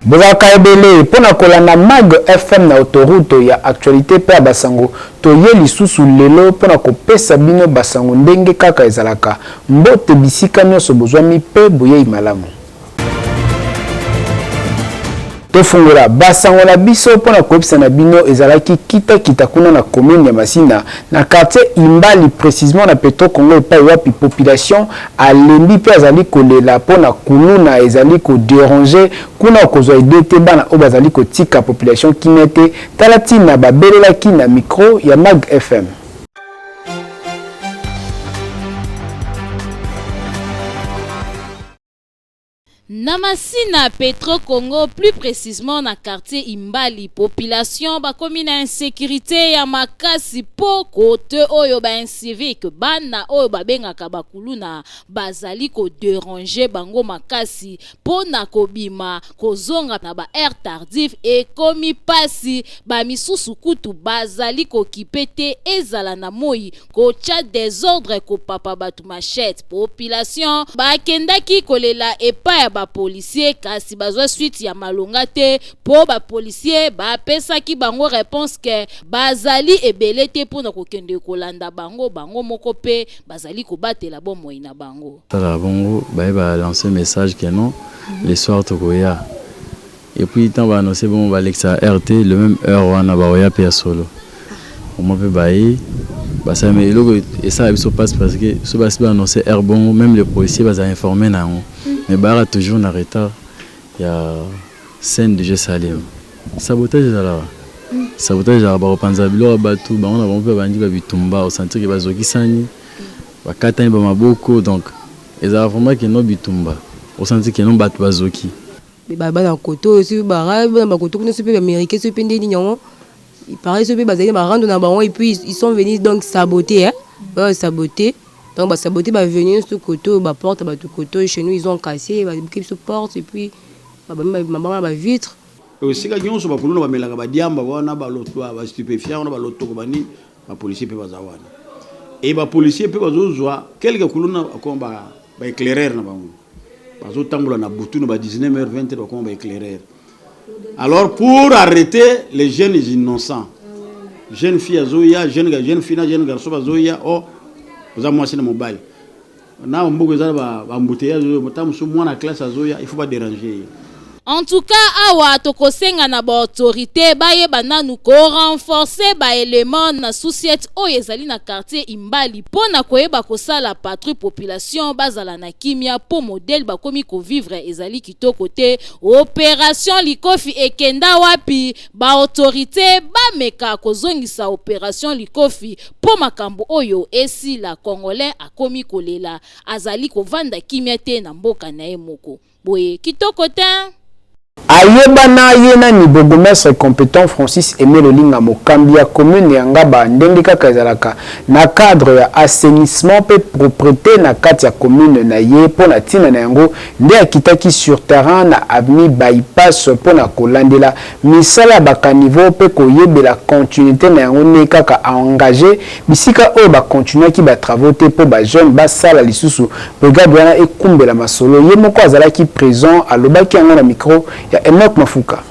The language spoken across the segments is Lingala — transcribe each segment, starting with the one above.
Bozalaka ebele mpo na kolanda Mag FM na autoroute ya actualite mpe ya basango. Toye lisusu lelo mpo na kopesa bino basango ndenge kaka ezalaka. Mbote bisika nionso bozwami mpe boyei malamu. Tofungola ba sango na biso mpo na koyebisa na bino ezalaki kita kita kuna na commune ya Masina na quartier Imbali precisement na Petro Congo epayi wapi population alembi mpe azali kolela mpo na kuluna ezali ko deranger kuna okozwa idee te bana oyo bazali kotika population kimia te tala tina babelelaki na micro ya Mag FM. Na Masina, Petro Congo, plus precisement na quartier Imbali, population bakomi na insecurite ya makasi po cote oyo ba inciviques, bana oyo babengaka ba kuluna bazali ko deranger bango makasi po na kobima, kozonga na ba heures tardives ekomi pasi, ba misusu kutu bazali kokipe te ezala na moyi kotia desordre kopapa batu machette population bakendaki kolela epa ya ba policier kasi bazwa suite ya malonga te po ba policier bapesaki bango reponse ke bazali ebele te pona kokende kolanda bango bango moko pe bazali kobatela bomoi na bango. Salaka bongo baye ba lancer message que non le soir tokoya Et puis tango ba annoncer bongo ba lekisaka heure te le meme heure wana bakoya pe ya solo au moins pe baye basali mais eloko esala biso pasi parce que soki basi ba annoncer heure bongo meme les policiers bazala informer na yango mais bayaka toujours na retard ya scène dejà esalema sabotage ezalaka sabotage ezalaka bakopanza biloko ya batu bango na bango pe babandi ba bitumba o sentir que bazokisani bakatani ba maboko donc ezalaka vraiment que non bitumba o sentir que non batu bazoki. Bana kote oyo soki ba arabe bana ba kote kuna soki pe ba americain soki pe nde nini yango il parait soki pe bazali na ba rando na bango et puis ils sont venus donc saboter hein ba saboter donc ba saboter ba venus nionso kote oyo ba porte ya batu kote oyo chez nous ils ont casse ba buki biso porte et puis ba bami mabanga na ba vitre. Esika nionso ba kuluna bamelaka ba diamba wana ba stupefiant wana ba lotoko ba nini ba policiers pe baza wana et ba policiers pe bazozwa quelques kuluna bakoma ba, ba éclaireur na bango bazotambola na butu na ba 19h 20h bakoma ba éclaireur alors pour arrêter les jeunes innocents jeune fille azoya jeune, jeune fille na jeune garçon bazoya oh oza mwasi na mobali Na mboka eza na ba embouteillage oyo tango mosusu mwana classe azoya il faut ba deranger ye. En tout cas awa tokosenga na ba autorites bayeba nanu ko renforcer ba elements na sous-ciet oyo ezali na quartier Imbali po na koyeba kosala patrouille population bazala na kimia po modèle bakomi ko vivre ezali kitoko te, operation likofi ekenda wapi? Ba autorites bameka kozongisa operation likofi po makambo oyo esila congolais akomi kolela azali kovanda kimia te na mboka naye moko boye kitoko tein. Ayebana ye nani bourgmestre competent Francis Aime Lolinga mokambi ya commune ya Ngaba ndenge kaka ezalaka na cadre ya assainissement mpe proprete na kati ya commune na ye mpo na tina na yango nde akitaki sur terrain na avenue By-pass mpo na kolandela misala ya ba caniveaux mpe koyebela continuite na yango nde kaka a engager bisika oyo ba continuaki ba travaux te mpo ba jeunes basala lisusu brigade wana ekumbela masolo ye moko azalaki present alobaki yango na micro ya Enock Mafuka.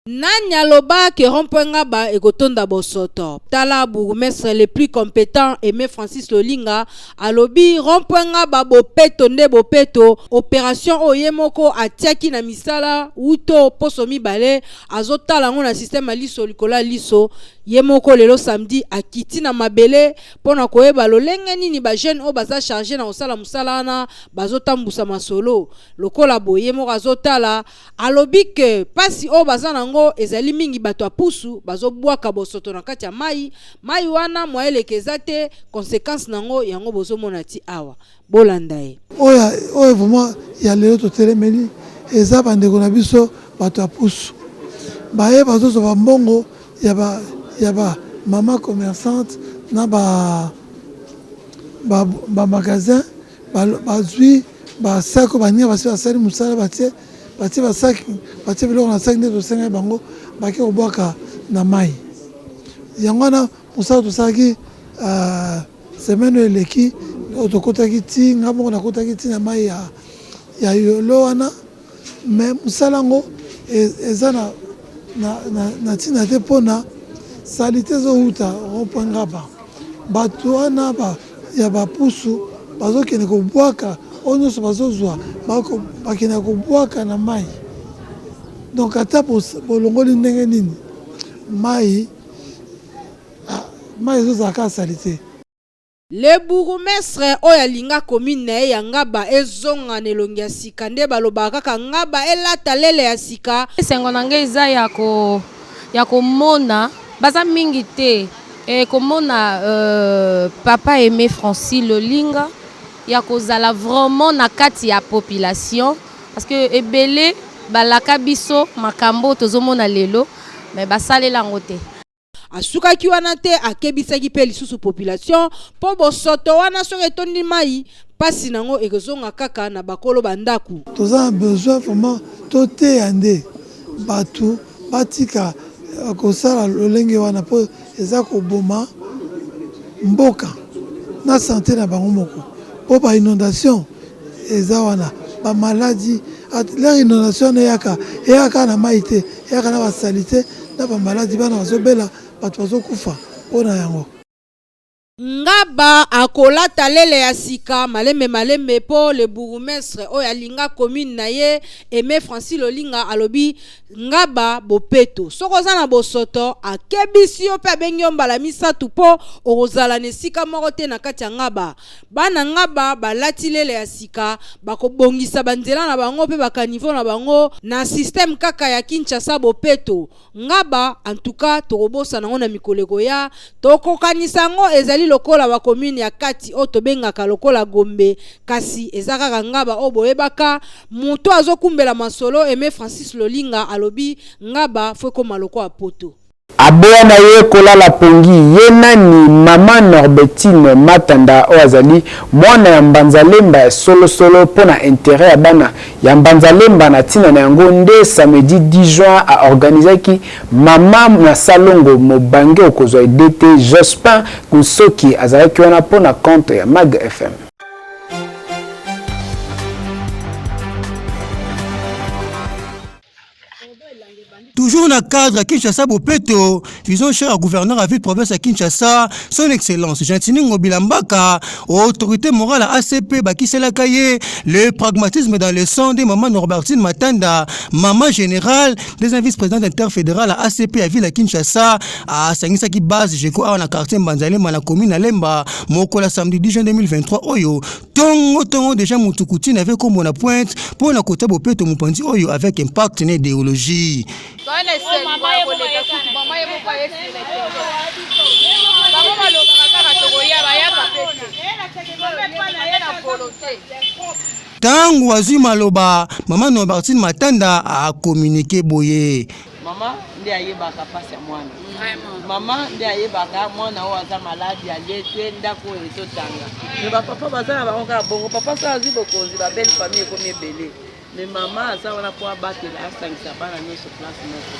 Nani aloba que rond point Ngaba ekotonda bosoto? Tala bourgmestre le plus competent Aime Francis Lolinga alobi rond point Ngaba bopeto nde bopeto, operation oyo ye moko atiaki na misala wuto poso mibale azotala yango na système ya liso likolo ya liso. Ye moko lelo samedi akiti na mabele mpo na koyeba lolenge nini ba jeunes oyo baza charges na kosala mosala wana bazotambusa masolo. Lokola boye ye moko azotala Alobi que pasi oyo baza nango ezali mingi bato ya pusu bazo bwaka bosoto na kati ya mayi, mayi wana moyen eleka eza te, consequence nango yango bozo mona ti awa. Bolanda ye. Oyo oyo vraiment ya lelo totelemeli eza ba ndeko na biso bato ya pusu baye bazozwa ba mbongo ya ba ya ba mama commerçante na ba ba ba magasin Bazui ba sac oyo baninga basi basali musala batie batie ba sac batie biloko na sac nde tosengaki bango bake kobwaka na mayi yango wana mosala tosalaki semaine oyo eleki. Oyo tokotaki ti nga moko nakotaki ti na mayi ya ya yolo wana mais mosala yango eza na na ntina te mpona salite ezowuta rond point ngaba bato wana ba ya bapusu bazokende kobwaka oyo nyonso bazozwa bakendaka kobwaka na mayi donc ata bolongoli ndenge nini mayi mayi ezozala kaka salite. Le bourgmestre oyo alinga commune na ye ya Ngaba ezonga na elongi ya sika nde balobaka kaka Ngaba elata lele ya sika. Esengo na ngai eza ya ko ya komona baza mingi te eh, komona euh, papa Aime Francis Lolinga ya kozala vraiment na kati ya population parce que ebele balaka biso makambo tozomona lelo mais basalela yango te. Asukaki wana te, akebisaki mpe lisusu population mpo bosoto wana soki etondi mayi, mpasi na yango ekozonga kaka na bakolo ba ndaku. Toza na besoin vraiment toteya nde batu batika kosala lolenge wana po eza koboma mboka na sante na bango moko po ba inondation eza wana ba maladi leur inondation wana eyaka eyaka kaka na mayi te eyaka na ba salite na ba maladi bana bazobela bato bazokufa mpo na yango. Ngaba akolata lele ya sika malembe malembe po le bourgmestre oyo alinga commune na ye Aime Francis Lolinga alobi Ngaba bopeto soki oza na bosoto akebisi yo pe abengi yo mbala misatu po okozala na esika moko te na kati ya Ngaba. Bana Ngaba balati lele ya sika, bakobongisa ba nzela na bango pe ba caniveaux na bango na système kaka ya Kinshasa bopeto. Ngaba en tout cas tokobosana yango na mikolo ekoya, tokokanisa yango ezali lokola ba communes ya kati oyo tobengaka lokola Gombe kasi eza kaka Ngaba oyo boyebaka. Moto azokumbela masolo Aime Francis Lolinga alobi Ngaba faut ekoma lokola poto. Aboya na ye kolala pongi. Ye nani? Mama Norbetine Matanda oyo azali mwana ya Mbanza Lemba ya solo solo mpo na interet ya bana ya Mbanza Lemba na tina na yango nde samedi 10 juin a organisaki mama na salongo mobange okozwa idee te Jospin Kunsoki azalaki wana mpo na compte ya Mag FM. Toujours na cadre ya Kinshasa Bopeto, vision chère ya gouverneur ya ville province ya Kinshasa, son excellence Gentiny Ngobila Mbaka, autorité morale ya ACP bakiselaka ye le pragmatisme dans le sang de maman Norbertine Matanda, maman générale, deuxième vice-présidente interfédérale ya ACP ya ville ya Kinshasa, asangisaki base Geco awa na quartier Mbanza-Lemba na commune ya Lemba mokolo ya samedi 10 juin 2023 oyo Tongo tongo dejà mutu kutina avec kombo na pointe po na kotia bopeto mopanzi oyo avec impact na ideologie. Tango azui maloba, mama Norbertine Matanda a communiquer boye. Mama nde ayebaka pasi ya mwana. Mama nde ayebaka mwana oyo aza maladi alie te ndako oyo ezotanga. Mais ba papa baza na bango kaka bongo. Papa soki azwi bokonzi ba belle famille ekomi ebele. Mais mama aza wana mpo abatela asangisa bana nyonso place moko.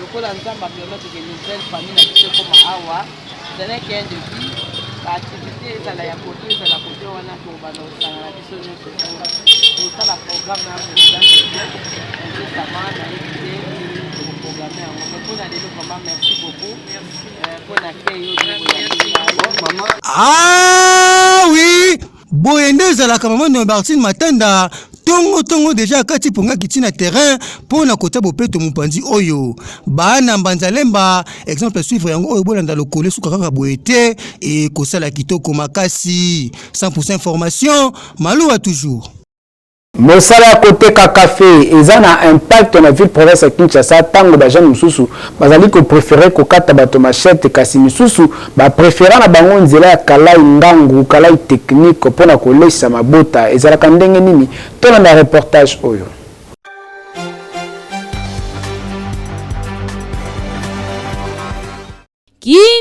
Lokola Nzambe a permettre que nouvelle famille na biso ekoma awa, ce n'est qu'un début. Ba activité ezala ya kote ezala kote wana tokobanda kosangana biso nyonso tosala programme na président incessamment nayebi te ndenge nini tokoprogramme yango mais mpo na lelo vraiment merci beaucoup mpo na accueil oyo. Ah oui boye nde ezalaka mama Norbertine Matanda tongo tongo deja akati ponga akiti na terrain mpo na kotia bopeto mopanzi oyo bana Mbanza Lemba exemple suivre yango oyo bolanda lokolo esuka kaka boye te ekosala kitoko makasi 100% information Maluwa toujours. Mosala ya koteka cafe eza na impact na ville province ya Kinshasa tango ba jeunes mosusu bazali ko preferer kokata bato machette kasi misusu ba prefera na bango nzela ya kalai ngangu, kalai technique mpo na kolesa mabota. Ezalaka ndenge nini? Tolanda reportage oyo.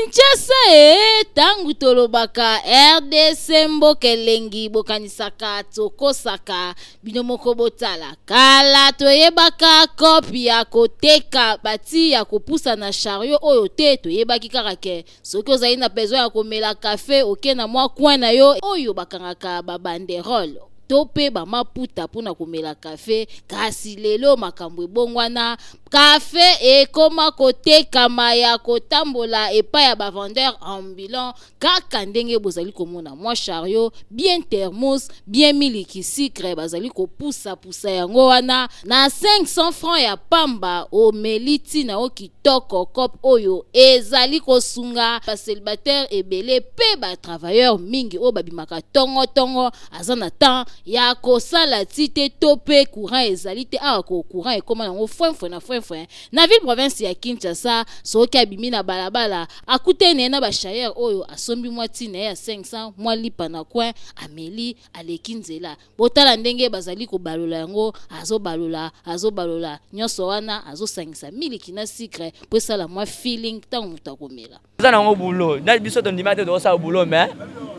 Kinshasa ee, tangu tolobaka rdc mboka elengi bokanisaka tokosaka bino moko botala kala toyebaka coop ya koteka bati ya kopusa na chariot oyo te toyebaki kaka ke soki ozali na besoin ya komela cafe oke na mwa coin na yo oyo bakangaka ba banderole to mpe bamaputa mpo na komela kafe kasi lelo makambo ebongwana kafe ekoma kotekama ya kotambola epai ya bavendeur ambulant kaka ndenge bozali komona mwa chariot bien thermos bien miliki sucre bazali kopusapusa yango wana na 500 francs ya pamba omeli ntina o kitoko cop oyo ezali kosunga bacelibataire ebele mpe batravailleur mingi oyo babimaka tongotongo aza na temps ya kosala ti te to mpe courant ezali te awa ko courant ekóma nango fwenfwe na fwenfwe na ville province ya Kinshasa. Soki abimi na balabala akutani ye na bachayeur oyo asombi mwa ntina ye ya 500 mwa lipa na coin ameli aleki nzela. Botala ndenge bazali kobalola yango, azobalola azobalola nyonso wana, azosangisa miliki na sucre mpo esala mwa feeling ntango moto akomela. Eza nango boulot na biso, tondima te tokosala boulot, mais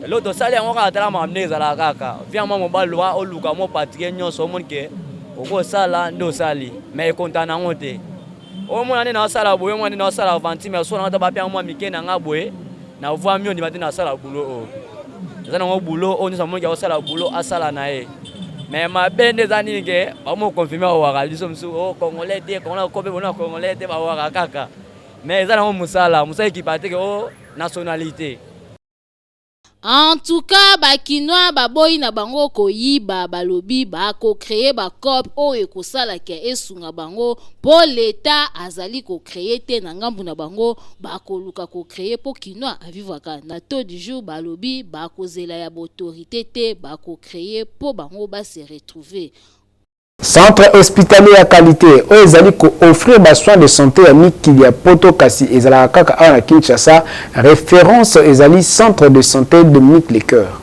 eloko tosali yango kaka. Tala makambo ndenge ezalaka kaka via mwa mobali loka oluka mo patrie nyonso omoni ke okosala nde osali, mais ekontana nango te. Omona nde naosala boye, omona nde naosala aventure, mais so nanga to bapia mwa mike na nga boye na voi mi ondima te nasala boulot oyo. Eza nango boulot oyo nyonso amoniki akosala boulot, asala na ye, mais mabe nde eza nini? Ke bamo confirme bawaka biso mosusu o congolais te, congolais kope bona congolais te, bawaka kaka, mais eza nango mosala, mosala ekipa te ke o nationalité. En tout cas bakinois baboyi na bango koyiba, balobi bakocréer bacoop oyo ekosalaka esunga bango mpo leta azali kocréer te. Na ngambu na bango bakoluka kocréer mpo kinois avivaka na taux du jour. Balobi bakozela ya baautorité te, bakocréer mpo bango base retrouver. Centre hospitalier ya qualité oyo ezali kooffrir basoins de santé ya mikili ya poto kasi ezalaka kaka awa na Kinshasa, référence ezali centre de santé Dominique Lecoeur.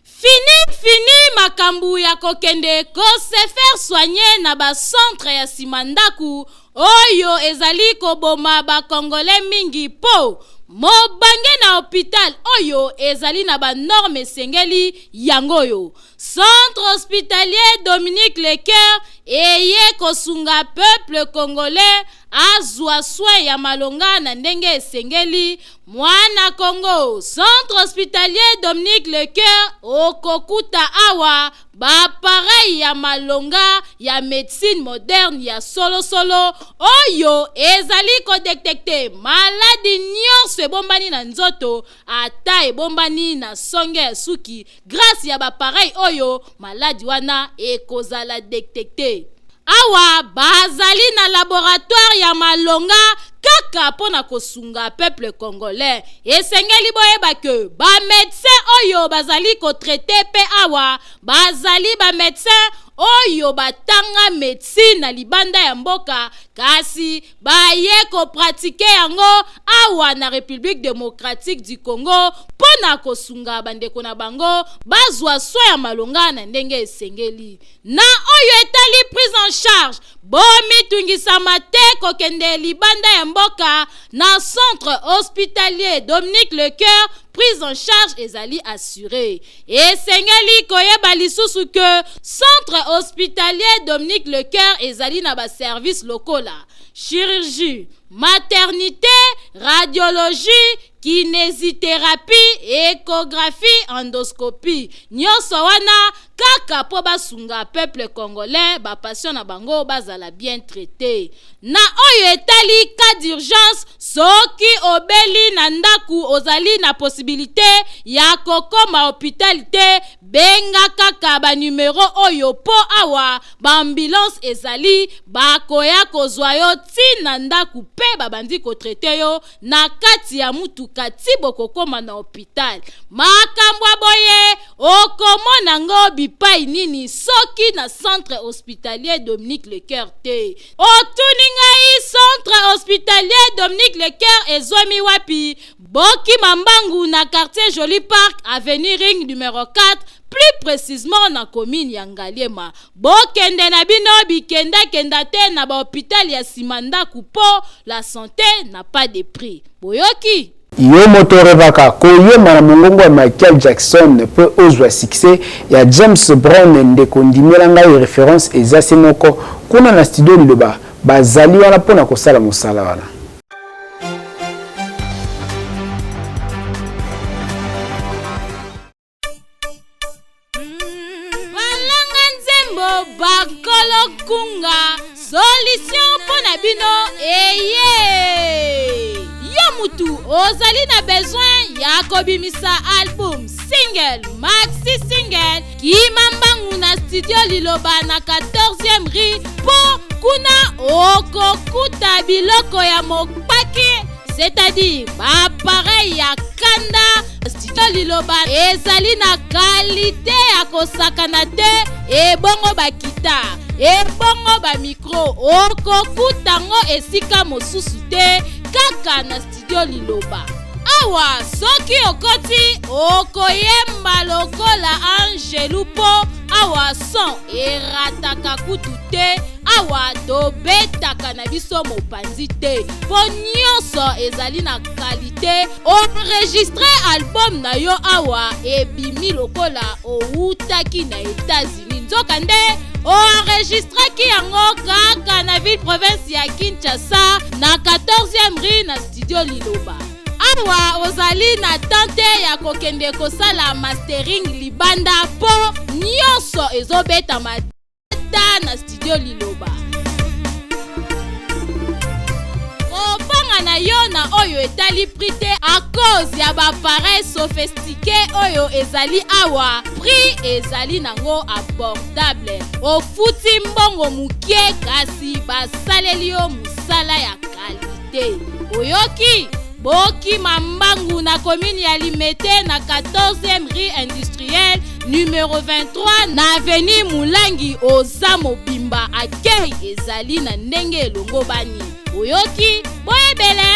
Fini fini makambo ya kokende kose faire soigner na bacentre ya nsima ndako oyo ezali koboma bakongole mingi, mpo mobange na hôpital oyo ezali na banorme esengeli. Yango oyo centre hospitalier Dominique Lecoeur eye kosunga peuple congolais azwa soin ya malonga na ndenge esengeli. Mwana Congo, centre hospitalier Dominique Lecoeur okokuta awa baappareil ya malonga ya médecine moderne ya solosolo oyo ezali kodétecter maladi nyonso ebombani na nzoto, ata ebombani na songe ya suki. Grâce ya baappareil oyo, maladi wana ekozala détecté. Awa bazali na laboratoire ya malonga kaka mpo na kosunga peuple congolais. Esengeli boyeba ke bamédecin oyo bazali kotraiter mpe awa bazali bamédecin oyo batanga médecine na libanda ya mboka, kasi baye kopratiquer yango awa na République démocratique du Congo mpo na kosunga bandeko na bango bazwa soin ya malonga na ndenge esengeli. Na oyo etali prise en charge, bomitungisama te kokende libanda ya mboka. Na centre hospitalier Dominique Lecoeur, prise en charge ezali assuré. Esengeli koyeba lisusu ke centre hospitalier Dominique Lecoeur ezali na baservice lokola chirurgie, maternité, radiologie, kinésithérapie, échographie, endoscopie, nyonso wana kaka mpo basunga peuple congolais, bapatient na bango bazala bien traité. Na oyo etali cas d'urgence, soki obeli na ndako, ozali na possibilité ya kokoma hôpital te, benga kaka banumero oyo mpo awa baambulance ezali, bakoya kozwa yo ntina ndako mpe babandi kotraiter yo na kati ya mutuka ti bokokóma na hôpital. Makambo ya boye okomona ngo bipai nini soki na centre hospitalier Dominique Lecoeur te? Otuni ngai, centre hospitalier Dominique Lecoeur ezwami wapi? Bokima mbangu na quartier Joli Parc, avenue Ring numero 4, plus precisement na commune ya Ngaliema. Bokende na bino bikenda kenda te na ba hopital ya sima ndaku po la sante n'a pas de prix. Boyoki? Yo moto orevaka koyemba na mongongo ya Michael Jackson pe ozua succès ya James Brown ndeko ndimela ngai reference eza se moko kuna na studio liloba bazali wana pona kosala mosala wana. Balanga nzembo bakolo kunga solution mpo na bino eye yo mutu ozali na besoin ya kobimisa album single maxi single kima mbangu na studio liloba na 14e rue mpo kuna okokuta biloko ya mopaki c'est-à-dire baappareil ya kanda studio liloba ezali na kalite ya kosakana te ebongo bakita ebongo bamikro okokuta ngo esika mosusu te kaka na studio liloba awa soki okoti okoyemba lokola angelu mpo awa son erataka kutu te awa tobetaka na biso mopanzi te mpo nyonso ezali na kalite oenregistre album na yo awa ebimi lokola owutaki na etats-unis nzokande oenregistraki yango kaka na ville province ya kinshasa na 14e rue na studio liloba awa ozali na temps te ya kokende kosala mastering libanda mpo nyonso ezobetama ta na studio liloba kobanga na yo na oyo etali prix te à cause ya baappareil sophistiqué oyo ezali awa prix ezali nango abordable ofuti mbongo mokie kasi basaleli yo mosala ya kalite oyoki bokima mbangu na commune ya limete na 14e rue industrielle numero 23 na avenue mulangi oza mobimba accueil ezali na ndenge elongobani oyoki boyebele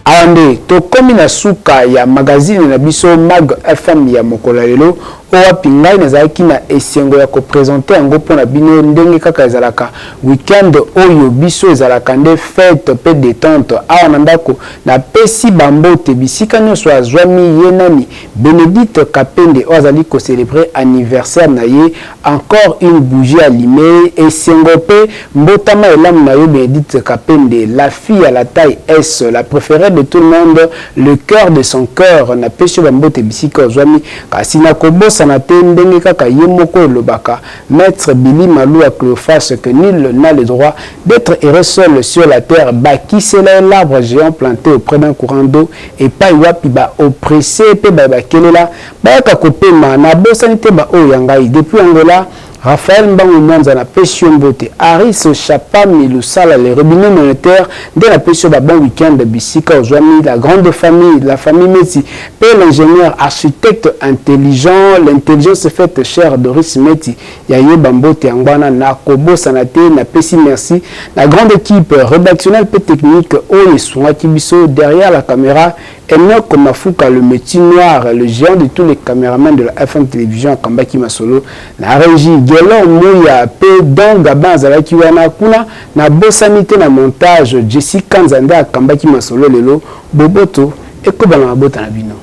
Awa nde tokomi na suka ya magazine na biso Mag FM ya mokolo ya lelo, oyo wapi ngai nazalaki na esengo ya ko presenter yango mpo na bino ndenge kaka ezalaka week-end oyo biso ezalaka nde fete mpe detente awa na ndako. Napesi ba mbote bisika nionso azwami ye nani Benedicte Kapende oyo azali ko celebrer anniversaire na ye Encore une bougie allumee, esengo pe mbotama elamu na yo Benedicte Kapende, la fille à la taille S, la preferee de tout le monde, le cœur de son cœur, na pesi yo ba mbote bisika ozwami, kasi na kobosana te ndenge kaka ye moko elobaka Maitre Billy Malua Cleophas que nul n'a le droit d'etre heureux seul sur la terre, bakisela ye l'arbre geant plante auprès d'un courant d'eau epayi wapi ba oppresse pe baye bakelela Bayaka kopema, nabosani te ba oyo ya ngai depuis Angola, Raphaël Mbangu Mwanza napesi yo mbote, Aris Shapami Lusala le robinet monetaire nde napesi yo ba bon week-end bisika ozwami, la grande famille, la famille Meti pe l'ingenieur architecte intelligent, l'intelligence faite chair Doris Meti ya yo ba mbote yango wana nakobosana te, napesi merci na grande equipe redactionnelle pe technique oyo esungaki biso derrière la camera Enock Mafuka le petit noir le geant de tous les cameraman de la FM television akambaki masolo na regie Guelor Muya pe Don Gabin azalaki wana kuna na bosani te na montage Jessy Kanza nde akambaki masolo lelo boboto ekoba na mabota na bino.